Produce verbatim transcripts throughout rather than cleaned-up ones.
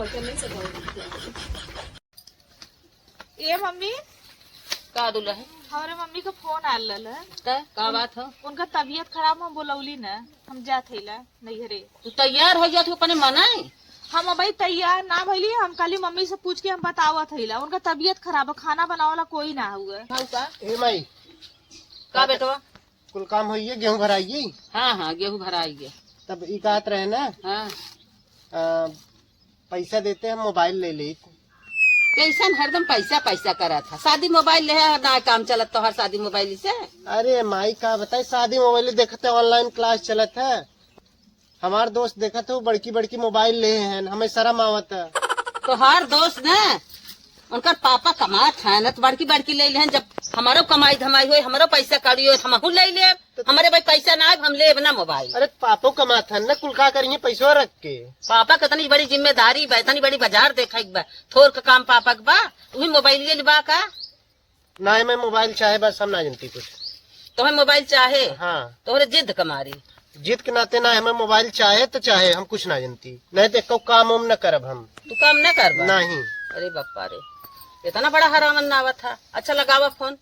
ए मम्मी, का दुल्हन? हमरे मम्मी के फोन आयल रहल है। का, का बात हो? उनका तबीयत खराब, हम बोलौली न, हम जात हईला नैहरे। तू तैयार हो जात हो अपने मनाई? हम अबही तैयार ना भइली, हम कहली मम्मी से पूछ के हम बतावत हईला। उनका तबीयत खराब है, खाना बनावला कोई ना हुआ। हौ का? ए माई, का बेटवा? कुल काम होइए, गेहूं भराइए। हाँ, हाँ, गेहूं भराइए। तब ई कहत रहे ना, हाँ। अ, पैसा देते हम मोबाइल ले लेत। कैसन हरदम पैसा पैसा करत है? शादी मोबाइल ले है, ना काम चलत तोहर शादी मोबाइल से। अरे माई का बताई, शादी मोबाइल देखते ऑनलाइन क्लास चलत है। हमार दोस्त देखत हो बड़की बड़की मोबाइल ले हैं, हमें शर्म आवत है। तोहार दोस्त न, उनकर पापा कमात हैं न, तो बड़की बड़की ले लेहन। जब हमारो कमाई धमाई होई, हमरो पैसा कौड़ी होई, हमहू ले लेब। तो हमरे भाई पैसा ना आए, हम लेब ना मोबाइल। अरे पापो कमात हैं न, कुल का करिए पैसवा रख के। पापा के इतनी बड़ी जिम्मेदारी बा, इतनी बड़ी बाजार देखे के बा, थोर का काम पापा के बा, वही मोबाइल ले लेबा का? ना, मैं मोबाइल चाहे बस हम ना जानती कुछ। तोहे मोबाइल चाहे? हाँ। तोहरे जिद के मारी? जिद के नाते ना, हमें मोबाइल चाहे तो चाहे, हम कुछ ना जानती, नहीं तो एको काम हम न करब हम। तू काम न करबा? नहीं। अरे बापा रे, इतना बड़ा हरामन ना आवत था। अच्छा लगावा फोन,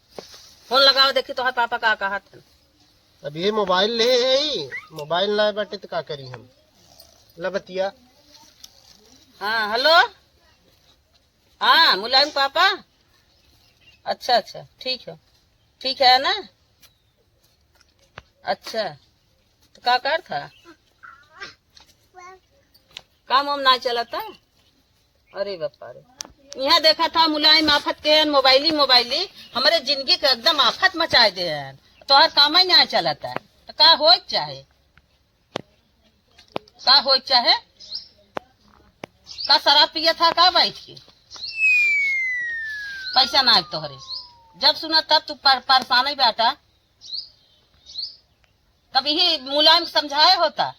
फोन लगावा, देखी तोहर पापा का कहत हन। अब ये मोबाइल ले है ही, मोबाइल ना बाटे तो का करी हम? ला बतिया। हाँ, हेलो। हाँ, मुलायम पापा। अच्छा, अच्छा, ठीक है, ठीक है ना? अच्छा, तो का कर था? काम वाम ना चलता? अरे बापा रे, यहाँ देखा था मुलायम आफत के हन मोबाइली, मोबाइली हमरे जिंदगी के एकदम आफत मचाए दे हन। तोहर काम ही ना चलता, तो का होए के चाहे? का होए के चाहे? का शराब पिए था का बैठ के? पैसा ना आए तोहरे, जब सुना तब तू पर-, परेशान ही बाटा। तब यही मुलायम समझाए होता,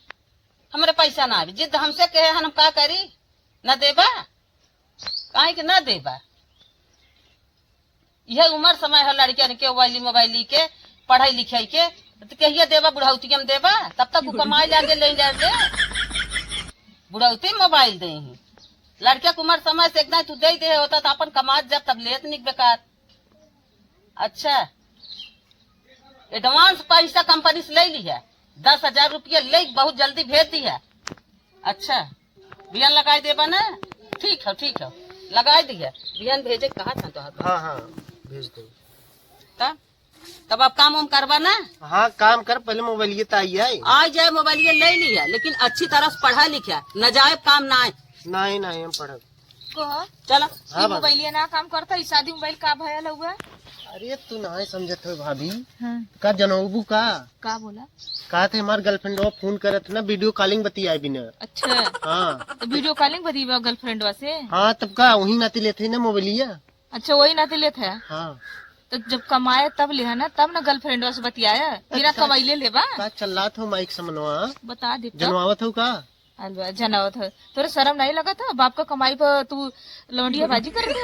हमरे पैसा ना आवे, जिद हमसे कहे हन, हम का करी? न देबा, काहे के न देबा? यह उम्र समय है लड़कियन के, मोबाइली मोबाइली के, पढ़ाई लिखाई के, तो कहिया देबा? बुढ़ौती में देबा? तब तक वो कमाई लागे, ले लागे, बुढ़ौती मोबाइल दे ही। लड़के के उम्र समय से एकदम तू दे दे होता तो अपन कमात जब तब लेत निक बेकार। अच्छा, एडवांस पैसा कंपनी से ले लिया, दस हजार रुपया ले बहुत जल्दी भेज दिया। अच्छा, बिहान लगाई देबा ना? ठीक है, ठीक है, लगाई दिया। बिहान भेजे के कहा था तोहर? हाँ, हाँ, भेज दे। तब, तब आप काम वाम करबा ना? हाँ, काम कर, पहले मोबाइलिए तो आई है। आ जाए, मोबाइलिए ले लिया, लेकिन अच्छी तरह से पढ़ा लिखा, नाजायज काम ना है। नहीं, नहीं, हम पढ़ब। कहो, हाँ, ई भाभी। मोबाइलिया ना काम करता, ई शादी मोबाइल का भयल हुआ? अरे, तू ना समझत हो भाभी। हाँ। का जनौबू का? का बोला? कहत है हमार गर्लफ्रेंडवा फोन करत है ना, वीडियो कॉलिंग बतियाए बिना। अच्छा। हाँ। तो वीडियो कॉलिंग बतियावा गर्लफ्रेंडवा से? हाँ, तब का वही नाते लेत है ना मोबाइलिया। अच्छा, वही नाते लेत है। हाँ। तो जब कमाए तब ले है ना, तब ना गर्लफ्रेंडवा से बतियाए, बिना अच्छा। कमाई ले लेबा। का चल्लात हो माइक समनवा? बता दे तो। जनवावत हो का? अलवा, जनावत है। तोरे शर्म नहीं लगत है? बाप का कमाई पर तू लौंडियाबाजी कर दे,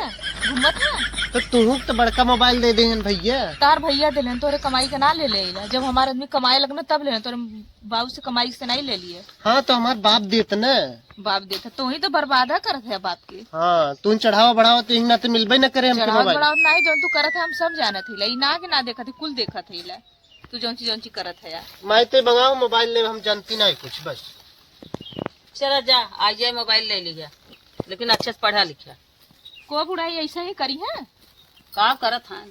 घूमत है? तो तुहू के तो बड़का मोबाइल दे देहन भैया। तार भैया देलन, तोरे कमाई के ना ले लेला। जब हमार आदमी कमाए लगना तब लेना, तोरे बाबू से कमाई से नहीं ले लिए। हाँ, तो हमार बाप देत न। बाप देत है, तू ही तो बर्बाद है करत है बाप के। हाँ, तू चढ़ावा बढ़ावा तो यही नाते मिलबे न करे हमके चढ़ावत मोबाइल। बढ़ावत नहीं, जौन तू करत है हम सब जानत है, ई ना के ना देखत है, कुल देखत है ला। तू जौन चीज, जौन चीज करत है यार। माई ते मंगाओ मोबाइल ले, हम जानती नहीं कुछ बस। चला जा, आ जाए मोबाइल ले लीजिए, लेकिन अच्छे से पढ़ा लिखा। को बुढ़ाई ऐसा ही करी है? का करत हैं?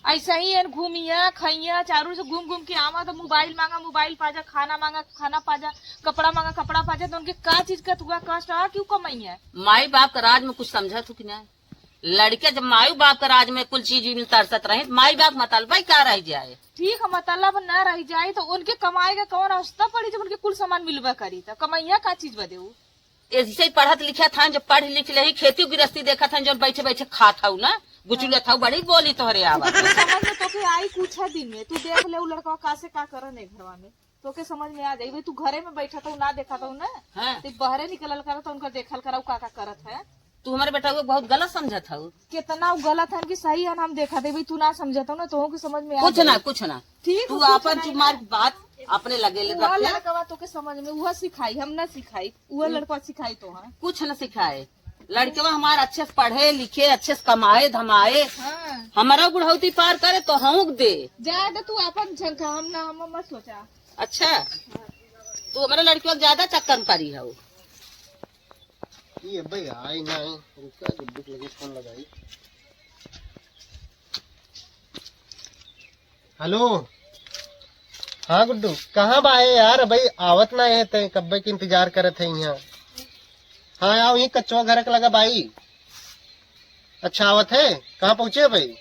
ऐसा ही एन घूमिया, खइया, चारू से घूम घूम के आवा तो मोबाइल मांगा, मोबाइल पाजा, खाना मांगा, खाना पाजा, कपड़ा मांगा, कपड़ा पाजा, तो उनके का चीज का तुआ कष्ट आ, क्यों कमाई है? माई बाप का राज में कुछ समझत हो कि नहीं? लड़के जब माई बाप का राज में कुल चीज मिल तरसत रहे, तो माई बाप मतलब का रह जाए? ठीक है, मतलब न रह जाए तो उनके कमाए का कौन अवस्था पड़ी जब उनके कुल सामान मिलबा करी तो कमैया का चीज बदे उ? ऐसे ही पढ़त लिखत हन, जो पढ़ लिख लेही, खेती गृहस्थी देखत हन, जो बैठे बैठे खात हऊ ना, गुचुलत हऊ, बड़ी बोली तोहरे आवत। तो समझ में तोके आई कुछ दिन में, तू देख ले उ लड़का का से का करन है घरवा में, तोके समझ में आ जाई। भाई तू घरे में बैठत हऊ ना देखत हऊ ना, हाँ। तू बहरे निकलल करत हऊ, उनकर देखल करऊ का का करत है। तू हमारे बेटा को बहुत गलत समझत हऊ। कितना उ गलत है कि सही है, हम देखत है, भाई तू ना समझत हऊ ना, तोहू के समझ में आ कुछ ना, जाई। कुछ ना। ठीक तू है, कुछ आपन नहीं चुप मार है। बात अपने लगे ले उहा रखे। लड़कवा तोके समझ में, उहा सिखाई, हम ना सिखाई, उहा हम्म। लड़कवा सिखाई तो है। कुछ ना सिखाए। लड़कवा हमार अच्छे से पढ़े लिखे, अच्छे से कमाए धमाए, हाँ। हमारा बुढ़ौती पार करे तो हौंक दे। जाए दे तू, आपन झंखा, हम ना, हम मत सोचा। अच्छा, तू हमारे लड़कवा के ज्यादा चक्कर में परी हो। ये भाई आई ना आई, रुका, गुड्डू के लगे फोन लगाई। हेलो, हाँ गुड्डू, कहाँ बा है यार? भाई आवत ना है, ते कब्बे के इंतजार करत है यहाँ। हाँ, आओ, यही कच्चवा घर के लगा भाई। अच्छा, आवत है, कहाँ पहुँचे भाई?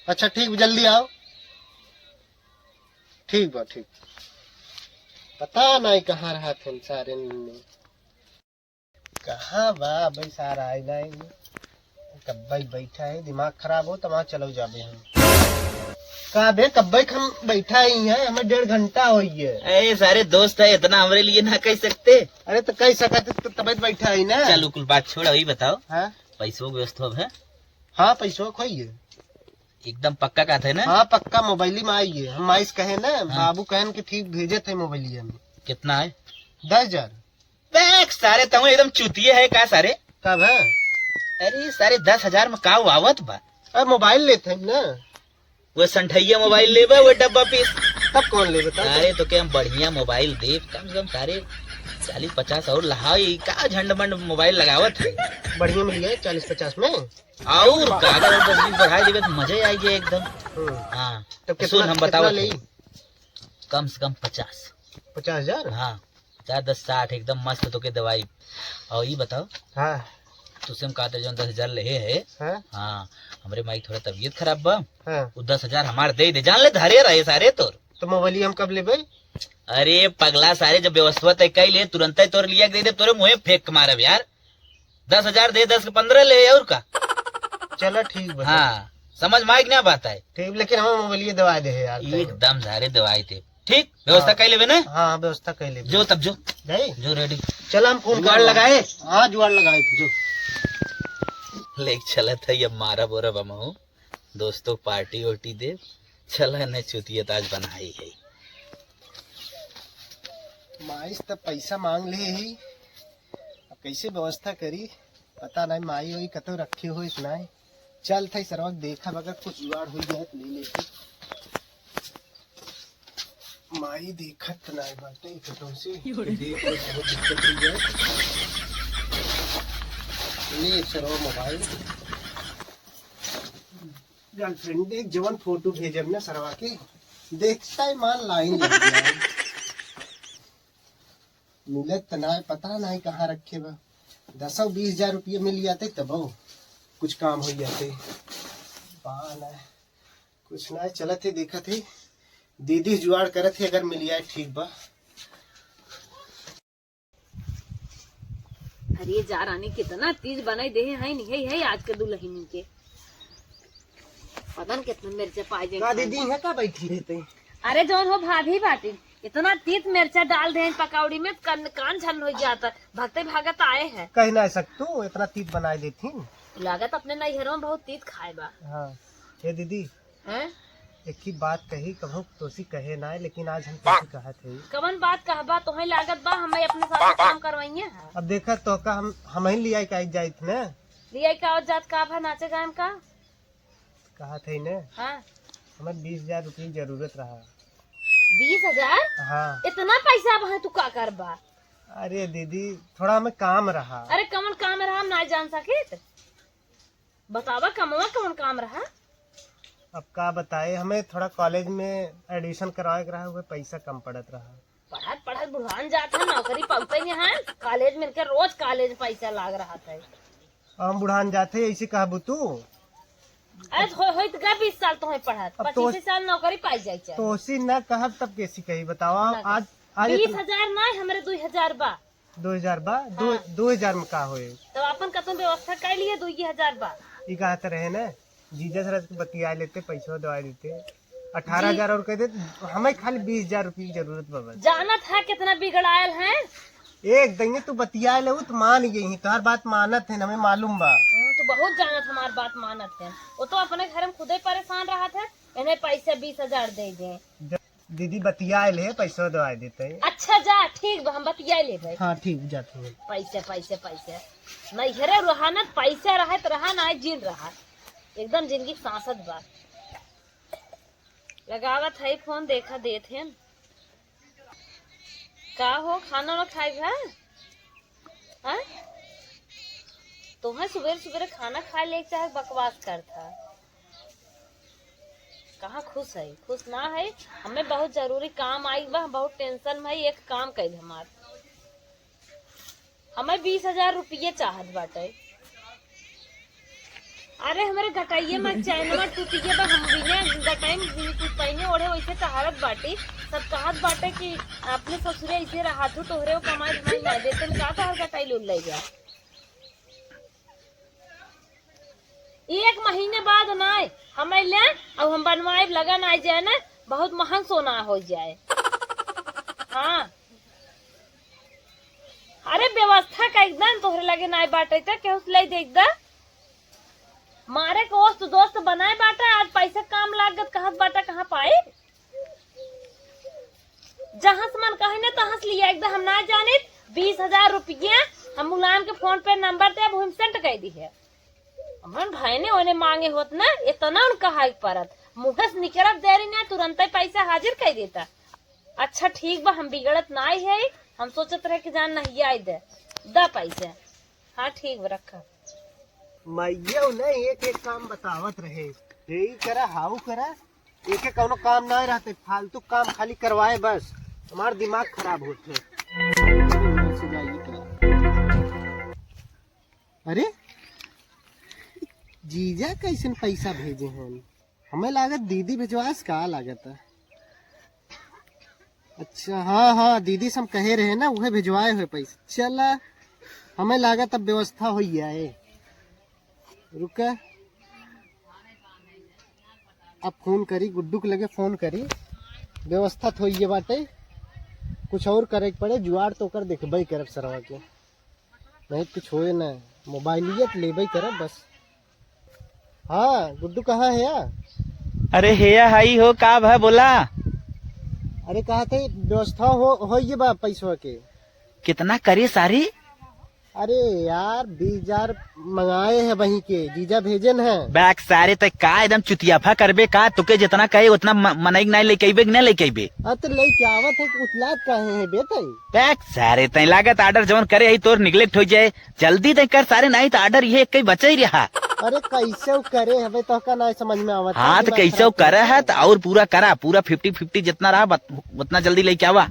अच्छा, ठीक, जल्दी आओ। ठीक बा, ठीक। पता नहीं कहाँ रहत हैं सारे ने। कहाँ बा भाई सारा? आई नहीं, कब्बे बैठा है, दिमाग खराब हो तो वहाँ चलो जाबे हम। का बे, कब्बे हम बैठा ही है, हमें डेढ़ घंटा हो गया। ए, सारे दोस्त है, इतना हमरे लिए ना कह सकते? अरे तो कह सकते तो तबे तो बैठा ही ना। चलो कुल बात छोड़, अभी बताओ। हाँ? पैसों की व्यवस्था है? हाँ, पैसों खोई है। एकदम पक्का कहत है ना? हाँ, पक्का मोबाइल में आई है। हम माइस कहे ना, हाँ। बाबू कहन कि ठीक भेजे थे मोबाइल में। कितना है? दस हजार। देख सारे, तहु एकदम चुतिये है का सारे? कब है? अरे सारे, दस हजार में का आवत बा? अरे मोबाइल लेते हैं ना। वो संठैया मोबाइल लेबे, वो डब्बा पीस। तब कौन लेबे तब? अरे तो क्या हम बढ़िया मोबाइल देब, कम से कम सारे चालीस पचास और लहा, ई का झंड मंड मोबाइल लगावत है। बढ़िया मिल गया चालीस पचास में। और का, अगर दस बीस बढ़ाई देबे तो मजा ही आई जाए एकदम। हम्म। हाँ। तो सुन, कितना, हम बतावत कितना है। लेई? कम से कम पचास। पचास हजार? हाँ, पचास, दस, साठ, एकदम मस्त तोके दवाई। और ये बताओ, हाँ। तुसे हम कहते जौन दस हजार लेहे है, हाँ। हाँ, हमरे माई थोड़ा तबीयत खराब बा, हाँ। वो दस हजार हमार दे दे, जान ले धरे रहे सारे तोर। तो मोबाइल हम कब लेबे? अरे पगला सारे, जब व्यवस्था तय कई ले, तुरंत ही तोर लिया के दे दे, तोरे मुँहे फेंक के मारब यार। दस हजार दे, दस के पन्द्रह ले, और का? चलो ठीक बा। हाँ, समझ में आए कि ना बात आए? ठीक, लेकिन हमें मोबाइल दवाई दे यार। एकदम सारे दवाई दे। ठीक, व्यवस्था हाँ। कर लेबे ना? हाँ, व्यवस्था कर लेबे। जो तब जो। जाई? जो रेडी। चल हम फोन जुगाड़ कर लगाए? हाँ, जुगाड़ लगाए, जो। लेके चलत है ये मारा बोरा बमहू। दोस्तों पार्टी ओर्टी दे। चला ने चुतिया ताज बनाई है। माइस त पैसा मांग ले ही, अब कैसे व्यवस्था करी, पता नहीं माई वही कतो रखे हो इतना है। चल था सरवा देखा, अगर कुछ जुगाड़ हो जाए तो ले लेते। माई देखत ना बाटे कतो से, देख के बहुत दिक्कत हो जाए। ले सरवा मोबाइल। गर्लफ्रेंड देख, जवन फोटो भेजब ना सरवा के, देखता ही मान लाइन लग गया है। मिलत त ना, पता ना कहाँ रखे बा। दसौ बीस हजार रुपये मिल जाते तबौ कुछ काम हो जाते। पा ना, कुछ ना चलत है, देखत है, दीदी जुगाड़ करत है, अगर मिल जाए ठीक बा। अरे जा रानी, कितना तीज बनाई देहे हैं, नहीं है आज के दुल्हनी के। पता न कितना मिर्चा पाई जाए का खाए दीदी, में। यहाँ का बैठी रहते? अरे जौन हो भाभी बाटी, इतना तीत मिर्चा डाल दे हैं पकौड़ी में, कान, कान झन हो जाता, भगते भागत आए हैं। कह ना सकतू, इतना तीत बनाए देती। लागत अपने नैहरों में बहुत तीत खाए बा। हाँ, हे दीदी, हैं? एक ही बात कही, कभो तोसी कहे ना है, लेकिन आज हम तोसी कहत है। कवन बात कहबा? तोहे लागत बा हमें अपने साथ काम करवाइए है? अब देखा तो का हम, हम ही लिया के आई जाइत ने। लिया के आवत जात का भा नाचे गायम का? कहत है ने। हाँ। हमें बीस हजार रुपये की जरूरत रहा। बीस हजार? हाँ। इतना पैसा अब है तू का करबा? अरे दीदी, थोड़ा हमें काम रहा। अरे कवन काम रहा हम ना जान सकित? बतावा, कमवा कौन काम रहा? अब का बताए, हमें थोड़ा कॉलेज में एडमिशन करावे के रहा, उहे पैसा कम पड़त रहा। पढ़त पढ़त बुढ़ान जात है, नौकरी पाउते नहीं है। कॉलेज में इनके रोज कॉलेज पैसा लाग रहा था। हम बुढ़ान जाते, ऐसे कहबू तू? अरे हो, होइत गा बीस साल तोहे पढ़त, अब तो पच्चीस साल नौकरी पाई जाए चाहे। तोसी ना कहब तब कैसी कही बतावा? ना आज, आज बीस हजार ना, हमरे दुई हजार बा। दो हजार बा? दो, हाँ। दो हजार में का होए? तो अपन कतनो व्यवस्था कर लिए, दो ही हजार बा। ई कहत रहे ना, जीजा सर से बतिया लेते, पैसा दवा देते, अठारह हजार और कह देते, हमें खाली बीस हजार रुपये की जरूरत बा बस। जानत है कितना बिगड़ायल है। एक दिन तू बतिया ले, उ तो मान गई, तोहार बात मानत है, हमें मालूम बा। हम्म, तू बहुत जानत हमार बात मानत है। वो तो अपने घर में खुदे परेशान रहत है, इन्हें पैसा बीस हजार दे दे। दीदी बतिया ले, पैसा दवाई देते। अच्छा जा, ठीक बा, हम बतिया लेबै। हाँ, ठीक, जात हूँ। पैसे, पैसे, पैसे। नैहरे रहा न, पैसे रहे त रहा, ना जिन रहा। एकदम जिंदगी सांसत बा। लगावत है फोन, देखा देत है। का हो, खाना ना खाए भा? हाँ? तुम्हें सुबेरे सुबेरे खाना खाए ले चाहे बकवास करता। कहाँ खुश है? खुश ना है। हमें बहुत जरूरी काम आई बा, हम बहुत टेंशन में है। एक काम कइल हमार, हमें बीस हजार रुपये चाहत बाटे। अरे हमरे गटाइये में चैनवा टूटिये बा, हम बिना गटाई में बिना कुछ पहने ओढ़े वैसे टहरत बाटी। सब कहत बाटे कि अपने ससुरे ऐसे रहा तू, तोहरे वो कमाई धमाई ना देते, का तोहर गटाई लूट ले गया? एक महीने बाद ना हम ले, अब हम बनवाए लगा ना जाए ना, बहुत महंग सोना हो जाए। हाँ, अरे व्यवस्था का एकदम तोहरे लगे ना बाटे, तो केहू से ले दे एकदम। मारे के दोस्त दोस्त बनाए बाटा, आज पैसा काम लागत कहत बाटा, कहाँ पाए? जहाँ से मन कहे ना तहाँ से लिया, एकदम हम ना जानित। बीस हजार रुपया हम मुलायम के फोन पे नंबर दे, अब हम सेंड कर दी है। हमन भाई ने ओने मांगे होत ना, इतना उनका हाई परत, मुँह से निकलत देरी ना, तुरंत ही पैसा हाजिर कर देता। अच्छा ठीक बा, हम बिगड़त ना ही है, हम सोचत रहे कि जान नहीं आई दे, दा पैसा। हाँ ठीक बा, रखा। मैया ना एक एक काम बतावत रहे, यही करा, हाउ करा, एक एक कौनो काम ना रहते, फालतू काम खाली करवाए बस, हमार दिमाग खराब होत है। अरे जीजा कैसन पैसा भेजे हैं? हमें लागत दीदी भिजवास का लागत है। अच्छा, हाँ, हाँ, दीदी से हम कहे रहे ना, उहे भिजवाए हुए पैसा। चला, हमें लागत अब व्यवस्था हो जाए। रुका, अब फोन करी, गुड्डू के लगे फोन करी, व्यवस्था तो होइए बाटे, कुछ और करे के पड़े, जुआड़ तो ओकर देखबे करब सरवा के, नहीं कुछ होए ना, मोबाइलिया तो लेबे करब बस। हाँ, गुड्डू कहाँ है या? अरे हेया हाई हो, का भा बोला? अरे कहा थे व्यवस्था हो, होइए बा पैसवा के। कितना करे सारी? अरे यार, बीस हजार मंगाए हैं वहीं के, जीजा भेजन है। बैक सारे, तै का एकदम चुतियाफा करबे का? तुके जितना कहे उतना म-, मनई के नाई लेके अइबे कि ना लेके अइबे? अरे तो लेके आवत है कि उतलात काहे है बे तई? बैक सारे, तै लागत ऑर्डर जवन करे है तोर निगलेक्ट हो जाए। जल्दी तै कर सारे, नाई तो ऑर्डर ये एक ही बचे ही रहा। अरे कैसे वो करे हवे तो का नाई समझ में आवत है, हाँ, तो दिमाग कैसे वो खराब करे करत है है। तो और पूरा करा, पूरा फिफ्टी फिफ्टी जितना रहा बत-, उतना जल्दी लेके आवा।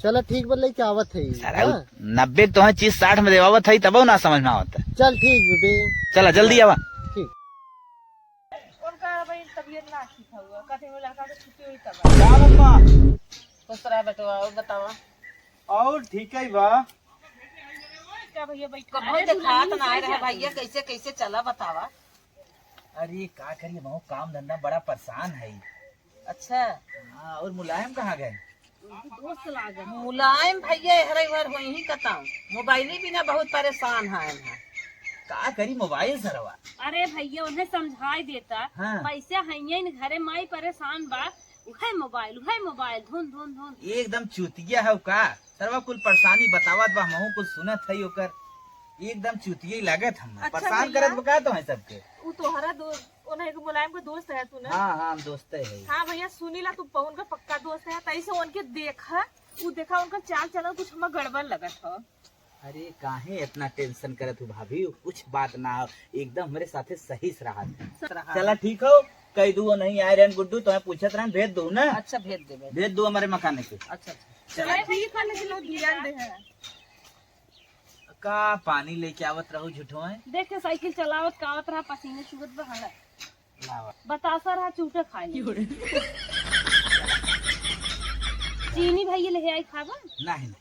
चला ठीक बा, लेके आवत है। सारा हाँ? उ नब्बे के तोहे चीज साठ में देवावत है, तबो ना समझ में आवत है। चल ठीक बे। चला जल्दी आवा। ठीक। उनका भाई तबीयत ना ठीक हुआ, कहते हैं लड़का के छुट्टी हुई तब। का बप्पा? खुश रहा बेटवा, और बतावा। और ठीक है बा। का भैया बैठ कबो अरे देखात दुल्हन ना आए रहे कैसे भैया, कैसे कैसे चला बतावा। अरे का करिए, बहुत काम धंधा, बड़ा परेशान है। अच्छा। हाँ, और मुलायम कहाँ गए? दोस्त लागत। मुलायम भैया एहरे उहर होई ही कताऊ। मोबाइल ही बिना बहुत परेशान है हम। का करी मोबाइल सरवा? अरे भैया उन्हें समझाई देता। हाँ। पैसा है ही न घरे, माई परेशान बा। उहे मोबाइल, उहे मोबाइल, धुन, धुन, धुन। एकदम चूतिया है का? सरवा कुल परेशानी बतावत बा, हमहू कुल सुनत है ओकर। एकदम चूतिया ही लागत हम। अच्छा परेशान भैया। करत बा का तो है सबके? उ तोहरा दो ओन्हई के मुलायम के दोस्त है तू ना? हाँ, हाँ, हम दोस्ते है। हाँ भैया, सुनीला तू पवन का पक्का दोस्त है, तैसे उनके देखा, उ देखा उनका चाल चलन कुछ हमें गड़बड़ लगत हो। अरे काहे इतना टेंशन करत हो भाभी, कुछ बात ना हो, एकदम हमरे साथे सही से रहत है। सही से रहत है। चला ठीक हो, कह दू नहीं आए रहन गुड्डू, तुम्हें पूछत रहन, भेज दू ना। अच्छा भेज देबे। भेज दू हमारे मकान के। अच्छा, अच्छा। चला ठीक है, लेकिन वो ध्यान दे है। का पानी लेके आवत रहू झूठो है? देख के साइकिल चलावत का आवत रहा, पसीने चुवत बा, हाँ। लावा। बतासा रहा, चूटा खाए ले। चीनी भैया ले आई खाबा? नहीं, नहीं।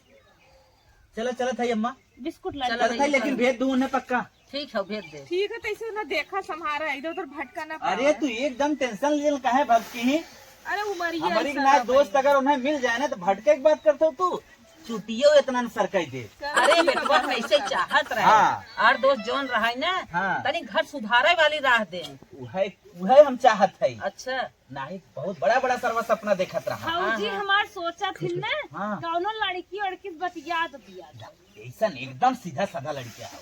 चला, चला था अम्मा। बिस्कुट ला चला चला था, लेकिन भेज दू उन्हें पक्का। ठीक है, भेज दे। ठीक है, तैसे ना देखा, संभारा, इधर उधर भटका ना अरे पावे। तू एकदम टेंशन ले काहे भटकी ही? अरे उमरिया हमारी ऐसा ना है दोस्त भाई। अगर उन्हें मिल जाए ना तो भटके की बात करते हो तू। चुटियो इतना न सरकाई दे। अरे बेटवा, कैसे चाहत रहे? हाँ। आर दोस्त जौन रहा है ना, हाँ। तनी घर सुधारे वाली राह दे। उहे, उहे हम चाहत है। अच्छा। नाही, बहुत बड़ा बड़ा सरवा सपना देखत रहा। भौजी हाँ, हाँ। हमार सोचत हिन ना, हाँ। कौनो लड़की वड़की से बतियात बिया। ऐसन एकदम सीधा साधा लड़किया है।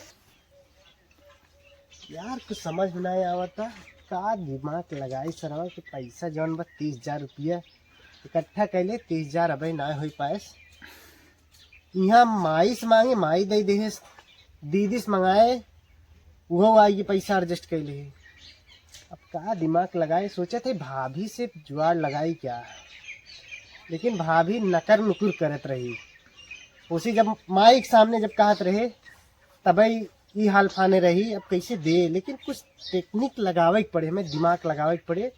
यार, कुछ समझ में नाहीं आवता, का दिमाग लगाई सरवा के पैसा जौन बा तीस हजार रुपया इकट्ठा कैले, तीस हजार अबे ना होई पाएस। यहाँ माई से मांगे, माई दे देहेस, दीदी से मंगाए, उहो आई के पैसा adjust कैले। अब का दिमाग लगाए, सोचे थे भाभी से जुगाड़ लगाई क्या, लेकिन भाभी नकर नुकुर करत रही। उसी जब माई के सामने जब कहत रहे, तबे ई हाल फाने रही, अब कैसे दे, लेकिन कुछ technique लगावे के पड़े, हमें दिमाग लगावे के पड़े,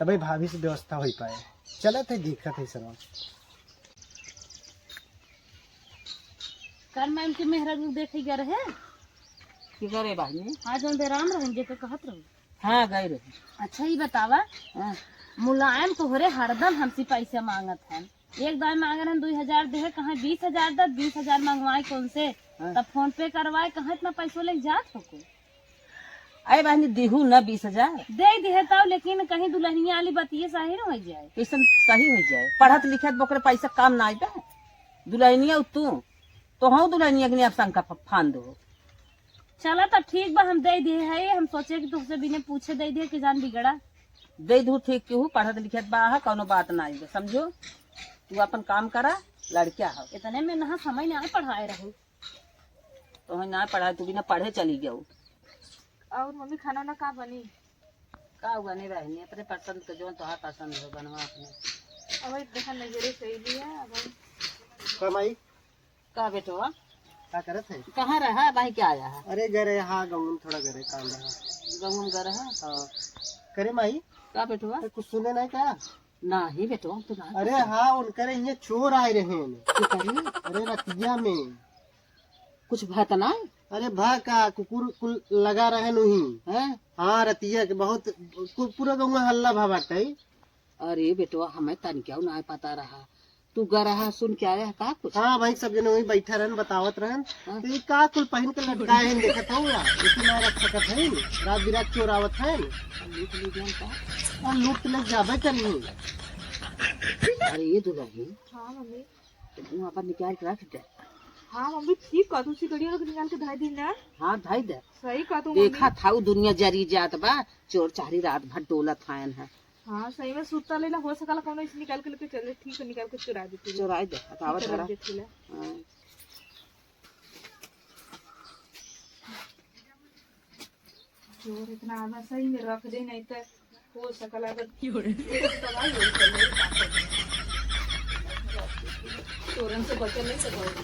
तबे भाभी से व्यवस्था हो पाए। चलत है, देखत है सरवा। कल मैम के मेहरा रूप देखे गए रहे। की करे बहिनी? हाँ, जौन दे राम रहन जे के कहत रहू। हाँ, गए रहे। अच्छा, ई बतावा, हाँ। मुलायम तोहरे हरदम हमसे पैसे मांगत हन। एक दाई मांगे रहन दुई हजार देहे, कहे बीस हजार द, बीस हजार मंगवाए कौन से? हाँ। तब PhonePe करवाए, कहे इतना पैसो लेके जात हो को? अरे बहिनी, दिहू न बीस हजार। दे दिहे तब, लेकिन कहीं दुल्हनिया वाली बतिये सही न हो जाए। कैसन सही हो जाए? पढ़त लिखत बोकरे पैसा काम ना आइबे। दुल्हनिया तू, तो हूँ दुल्हनिया के लिए अब शंका फ-, फान दो। चला तब ठीक बा, हम दे दिहे है, हम सोचे कि तुमसे बिना पूछे दे दिहे कि जान बिगड़ा। दे दू ठीक केहू पढ़त लिखत बा, हा, कौनो बात ना आइबे, समझो। तू अपन काम करा, लड़किया हो। इतने में ना समय ना पढ़ाए रहू। तो ना पढ़ाए, तू बिना पढ़े चली गऊ। और मम्मी, खाना वाना का बनी? का बनी बहिनी, अपने पसंद के, जौन तोहार पसंद हो, बनवा अपने। अब वही देखा, नजरे से ही लिया, अब वही। का माई? का बेटवा? का करत है? कहाँ रहा, भाई क्या आया है? अरे, गए रहे, हाँ, गाँव में थोड़ा गए रहे, काम रहा। गाँव में गए रहा? हाँ। करे माई? का बेटवा? अरे, कुछ सुने नहीं का? नाही बेटवा, हम तो ना अरे कुछ हाँ, उनकरे यहाँ चोर आए रहे हैं। की करी? अरे, रतिया में। कुछ भा त ना? अरे, भा का, कुकुर कुल लगा रहे नहीं। हैं? हाँ, रतिया के बहुत, कु-, पूरा गाँव में हल्ला भा बाटे। अरे बेटवा, हमें तनिक्याऊ ना पता रहा। तू गरहा सुन के आया है का कुछ? हाँ भाई, सब जने वहीं बैठा रहन, बतावत रहन। हाँ। तो ये का कुल पहिन के लटकाए हैं, देखत हो या? इतना रख सकत है, रात बिरात चोर आवत है। लूट ले जान का? हाँ, लूट ले जाबे करी। अरे ये दुल्हन। हाँ मम्मी। तो मुँह अपन निकाल के रख दे। हाँ मम्मी, ठीक कह, तू सिकड़िया लोग निकाल के धर दी ना। हाँ, धर दे। सही कह तू मम्मी। देखा था, उ दुनिया जरी जात बा, चोर चारी रात भर डोलत आयन है। हाँ, सही में सुत्ता लेला, हो सकला कौनो इसे निकाल के लेके चले, ठीक है, निकाल के चुरा देती है। चुराई दे, हटावा ठीक है, धरा। रख देती है। हाँ। चोर इतना आधा सही में रख दे, नहीं तो हो सकला अगर तबाही हो गई, चोरन से बचल नहीं तो बहुत।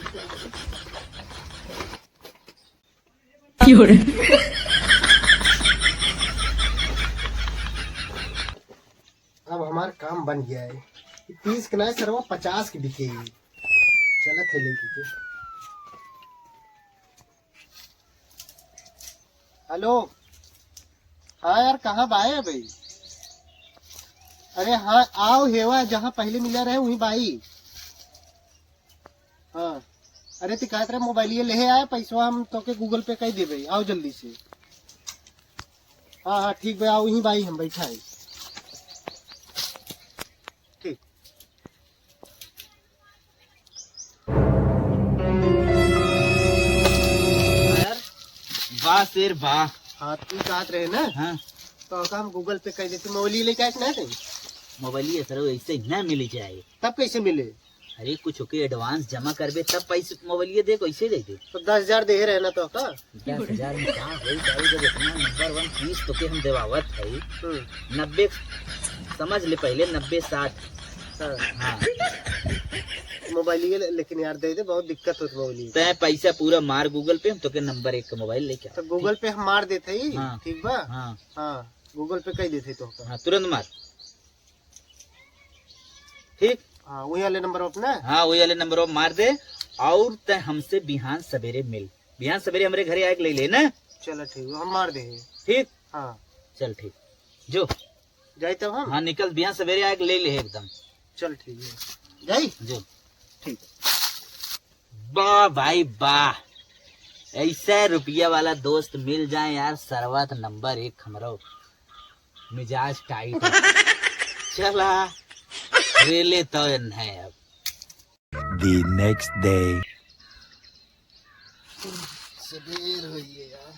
अब हमार काम बन गया है। तीस के ना सरवा, पचास के बिके। चलत है लेके के। हेलो, हाँ यार, कहाँ बाए भाई? अरे हाँ, आओ हेवा, जहाँ पहले मिला रहे वहीं बाई। हाँ। अरे, ती कहत रहे मोबाइलिया लेहे आए, पैसवा हम तोके Google Pay कर देबे, आओ जल्दी से। हाँ, हाँ, ठीक बा, आओ, यहीं बाई हम बैठा है। ठीक। यार, वाह शेर, वाह। हाँ, तू कहत रहे ना? हाँ। तो का हम Google Pay कर देते, मोबाइलिया लेके आए कि ना कहीं? मोबाइलिया सर, ऐसे ना मिल जाए। तब कैसे मिले? अरे, कुछ ओके advance जमा करबे, तब पैसे मोबाइलिया दे, कैसे दे दे? तो दस हजार देहे रहे ना तो का? दस हजार में का होई भाई, जब इतना number one piece तोके हम देवावत हई। हम्म। नब्बे, समझ ले पहले, नब्बे साठ। हाँ। हाँ। मोबाइलिया ले-, लेकिन यार दे दे, बहुत दिक्कत होत मोबाइलिया। तैं पैसा पूरा मार Google Pay, हम तोके number एक का मोबाइल लेके आओ। तो Google Pay हम मार देते ही, हाँ। ठीक बा? हाँ। हाँ, Google Pay कर देते तो का। हाँ, तुरंत मार। ठीक? हाँ, वही वाले number अपना? हाँ, वही वाले number पर मार दे। और तैं हमसे बिहान सवेरे मिल, बिहान सवेरे हमरे घरे आए के ले ले ना। चलो ठीक, हम मार दे। ठीक? हाँ। चल ठीक, जो। जाई तब हम? हाँ, निकल, बिहान सवेरे आए के ले ले एकदम। चल ठीक है, जाई? जो। ठीक। वाह भाई वाह, ऐसा रुपया वाला दोस्त मिल जाए यार, सरवा त नंबर एक, हमरो मिजाज टाइट है। चला, रेले तो नहीं अब। The next day. सबेर होइए यार,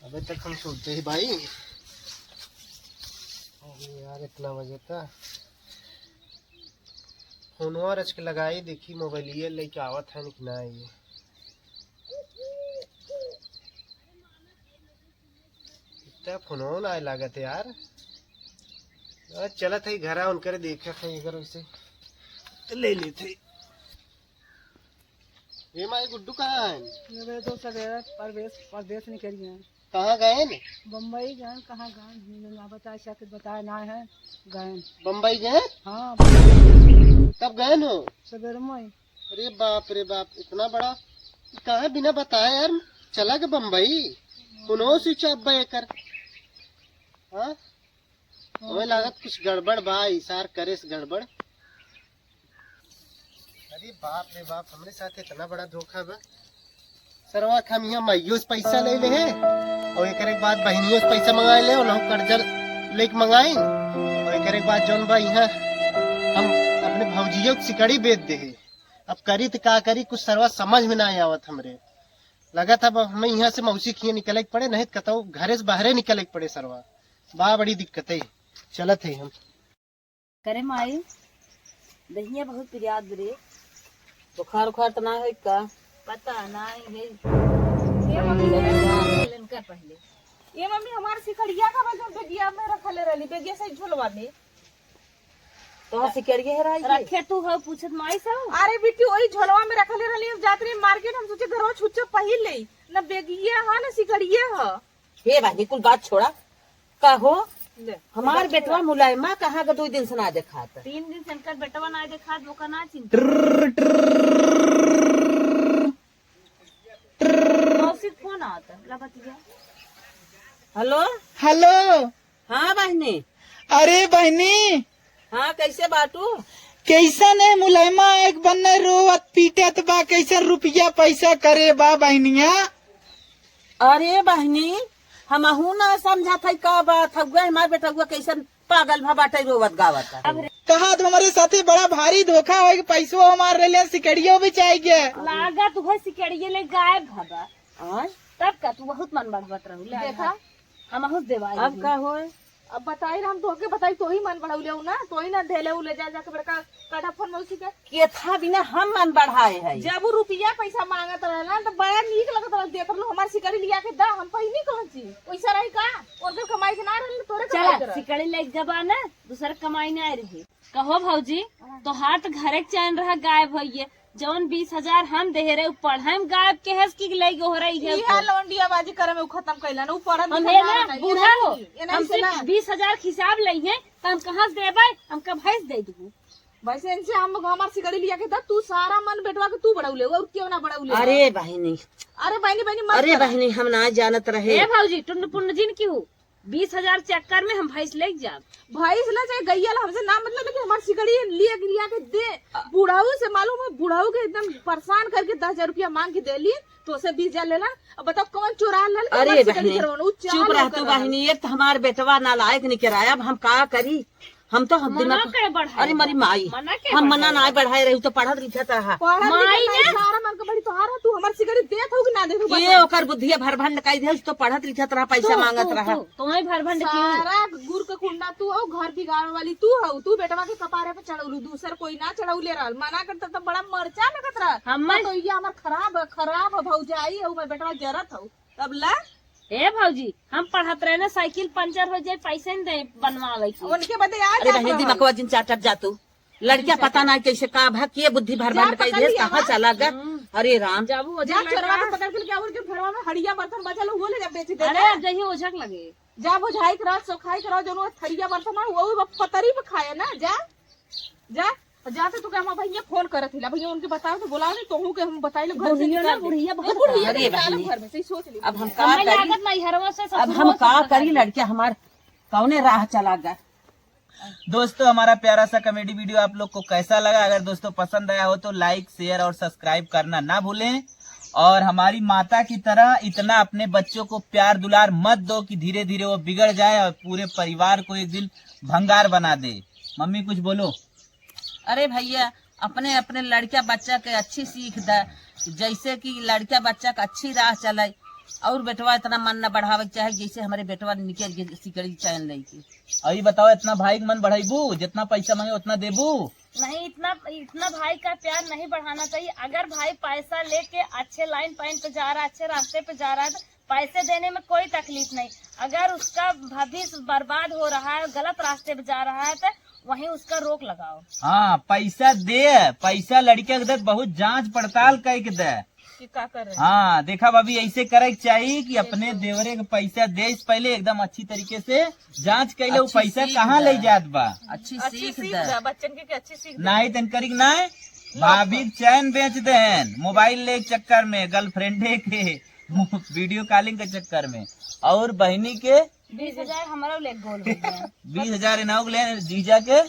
अबे तक हम सोते ही भाई। अबे यार, इतना बजे था। फोनवा रच के लगाई, देखी मोबाइलिया लेके आवत है कि ना ये। इतना फोनवा ना आए लागत है यार। अरे चलत है घरा, उनकरे देखत है अगर वैसे तो ले लेते। ये माई गुड्डू कहाँ है? ये तो सवेरे परदेस, परदेस निकल गए हैं। कहाँ गए हैं? बम्बई गए, कहाँ गए? ना बताए, शायद बताए ना है, गए। बम्बई गए? हाँ। कब गए हो? सवेरे में। अरे बाप रे बाप, इतना बड़ा, कहाँ बिना बताए यार, चला गए बम्बई? उन्हों स्विच ऑफ बे कर। हाँ? हमें लागत कुछ गड़बड़ बा, इशार करे से गड़बड़। अरे बाप रे बाप, हमरे साथ इतना बड़ा धोखा बा। सरवा के हम यहाँ माइयो से पैसा ले ले है और एकरे के बाद बहिनियों से पैसा मंगाए ले और हम कर्जा लेके मंगाइन और एकरे के बाद जौन बा यहाँ हम अपने भौजियों के सिकड़ी बेच दे है। अब करी त का करी, कुछ सरवा समझ में ना आवत हमरे। लगत अब हमें यहाँ से मौसी खिए निकले के पड़े, नहीं त कतौ घरे से बाहरे निकले के पड़े सरवा। बा बड़ी दिक्कत है, चलत है हम। करे माई, दहिया बहुत पिरियात रे। बुखार उखार त ना है का? पता ना है। ये मम्मी, लेन कर पहले। ये मम्मी, हमार सिकड़िया का बा जौन बेगिया में रखले रहली, बेगिया से झोलवा में। तोहर सिकड़िया हेराई गई? रखे तू हो पूछत माई से? अरे बिट्टी, वही झोलवा में रखले रहली, हम जात रही मार्केट, हम सोचे घरवा छुच्छा पहिर ले, न बेगिया ह न सिकड़िया ह। हे भाई, कुल बात छोड़ा, का हो? ले, हमार बात बेटवा छोड़ा। मुलायमा कहाँ का दो दिन से ना देखात? तीन दिन से इनकर बेटवा ना देखात, ओकर ना चिंता। ट्रर, ट्रर, ट्रर। मौसी के फोन आवत, ला बतिया। हेलो। हेलो। हाँ बहिनी। अरे बहिनी। हाँ, कैसे बाटू? कैसन है मुलायमा, एक बन्ने रोवत पीटत बा, कैसन रुपया पैसा करे बा बहिनिया? अरे बहिनी, हमहू ना समझत है का बात हउए, हमार बेटउआ कैसन पागल भा बाटे, रोवत गावत है। कहा तो हमरे साथे बड़ा भारी धोखा होई, पैसो हमार ले ले, सिकड़ियो बेचाई गया। लागत उहे सिकड़िए ले गायब भबा। आय? तब का तू बहुत मन बड़बत रहू, ले देखा। हम बहुत देवाई अब रही। का होए? अब बताई ना, हम तोहके बताई, तोही मन बढ़ौले हो ना, तोही ना धेले उ ले जा, जाके बड़का काटा फोन मौसी के। केथा बिना हम मन बढ़ाए है। जब उ रुपया पैसा मांगत रहला, तो बड़ा नीक लगत रहल, देत रहलू, "हमार सिकड़ी लिया के दा, हम पहिनी कौन चीज?" पैसा रही का? उनकर कमाई के ना रहल, तोरे कमाई चला, के रहल। सिकड़ी लेके जबा ना, दूसर कमाई ना रही। कहो भौजी, हाँ। तोहार तो घरे के चैन रहा गायब होइए। जौन बीस हजार हम देहे रहे, उ पढ़ाई में गायब के हस कि लई गो हो रही है इहे ओकर? लौंडिया बाजी करे में उ खत्म कैला ना, उ पढ़त हम लिखत ये ना ना, रहा, ये बूढ़ा नहीं, हो, ये नहीं हम से सिर्फ ना। बीस हजार के हिसाब लई है, तो हम कहाँ से देबै? हम कब भैंस दे दूँ? वैसे इनसे हम हमार सिकड़ी लिया के था, तू सारा मन बेटवा के तू बढ़ौले, और क्यों ना बढ़ौले? अरे बहिनी, अरे बहिनी, बहिनी मत अरे करा। बहिनी, हम ना जानत रहे। ए भौजी, टुन्न पुन्न जिन क्यों? बीस हजार चक्कर में हम भैंस लेके जाब। भैंस ना चाहे गैया ला, हमसे ना मतलब, लेकिन हमार सिकड़ी लिया के, लिया के दे। बुढ़ऊ से मालूम है, बुढ़ऊ के एकदम परेशान करके दस हजार रुपया मांग के देली, तो से बीस हजार लेला। अब बताओ कौन चोरा लल के अरे हमार सिकड़ी बहनी, करवाना? उ चार चुप रह लोग तू करवाना। बहनी, एक तो हमार बेटवा नालायक निकराया, अब हम का करी? हम तो हम मना दिमाग के बढ़ाए अरे बा। मरी माई, मना के हम मना बढ़ाए ना बा। बढ़ाए रही तो पढ़त लिखत रहा। पढ़त माई लिखत नहीं, ने? सारा मन के बड़ी तोहार हो, तू हमार सिकड़ी देत हो कि ना देत हो, ये बता। ओकर बुद्धिया भरभंड कई दे, तो पढ़त लिखत रहा, पैसा तू, मांगत तू, रहा। तू, तू ही भरभंड की हो। सारा गुर के कुंडा तू हो, घर बिगाड़े वाली तू हो, तू बेटवा के कपारे पे चढ़ौलू, दूसर कोई ना चढ़ौले रहल, मना करता तो बड़ा मरचा लगत रहा। हम ना तो ये हमार खराब, खराब हो भौजाई हो, मैं बेटवा जरत हो, तब ला। ए भौजी, हम पढ़त रहे ना, साइकिल पंचर हो जाए, पैसे न दे बनवावे की। उनके बदे आ अरे जात बहनी, रहल। दिमकवा जिन चाटत जा तू। लड़किया अच्छा। पता ना कैसे का भा, के बुद्धि भर जा भर कई पकड़ देस, लिया कहाँ बा। चला गा। हम्म। अरे राम। जाबू ओझा जा लड़का। चोरवा के पकड़ के लेके आऊ, जो घरवा में हड़िया बर्तन बचल, वो ले जा बेच दे अरे, दे। अब जइहे ओझा के लगे। जा बुझाई के रह, सोखाई के रह, जौन वो थरिया बर्तन है, वो अब पतरी पे खाए ना, जा। जा। जा तो तू के हम भैया फोन करत हिला, भैया उनके बताओ तो बोलाओ नहीं, तोहू के हम बताई लो घर से बुढ़िया ना, निकाल दे। बुढ़िया ए, बहुत बुढ़िया अरे के निकाल बहनी। घर में से ही सोच ली। अब हम का हमें करी? लागत नहीं, हरवा से अब ससुरो हम से का पकड़ करी, ले। लड़किया हमार कौने राह चला गा? दोस्तों, हमारा प्यारा सा कॉमेडी वीडियो आप लोग को कैसा लगा? अगर दोस्तों पसंद आया हो तो लाइक, शेयर और सब्सक्राइब करना ना भूलें। और हमारी माता की तरह इतना अपने बच्चों को प्यार दुलार मत दो कि धीरे धीरे वो बिगड़ जाए और पूरे परिवार को एक दिन भंगार बना दे। मम्मी, कुछ बोलो। अरे भैया, अपने अपने लड़का बच्चा के अच्छी सीख द, जैसे कि लड़का बच्चा के अच्छी राह चले। और बेटवा इतना मन न बढ़ावे के चाहे, जैसे हमरे बेटवा निकल गए सिकड़ी चैन लेके। और ये बताओ, इतना भाई के मन बढ़ाइबू, जितना पैसा मांगे उतना देबू? नहीं, इतना, इतना भाई का प्यार नहीं बढ़ाना चाहिए। अगर भाई पैसा लेके अच्छे लाइन पाइन पे जा रहा है, अच्छे रास्ते पे जा रहा है, तो पैसे देने में कोई तकलीफ नहीं। अगर उसका भविष्य बर्बाद हो रहा है, गलत रास्ते पे जा रहा है, तो वहीं उसका रोक लगाओ। हाँ, पैसा दे, पैसा लड़के के दे, बहुत जांच पड़ताल कई के दे। कि का कर रहे हैं। हाँ, देखा भाभी, ऐसे करे के चाहिए कि अपने बिल्कुल। देवरे के पैसा दे से पहले एकदम अच्छी तरीके से जांच कर ले, वो अच्छी पैसा सीख कहाँ दे। ले जात बा। अच्छी अच्छी सीख सीख दे। दे, बच्चन के, के अच्छी सीख दे। नहीं तन करी के नहीं, भाभी के चैन बेच देहन, मोबाइल ले के चक्कर में, गर्लफ्रेंडे के, वीडियो कॉलिंग के चक्कर में, और बहिनी के बीस हजार हमारा ले गोल हो गया। बीस हजार इनाउग ले जीजा के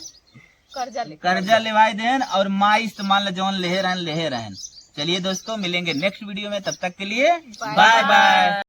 कर्जा लेके। कर्जा लेवाए देहन, और माई से तो मान लो जौन लेहे रहन, लेहे रहन। चलिए दोस्तों, मिलेंगे नेक्स्ट वीडियो में, तब तक के लिए बाय बाय। बाय।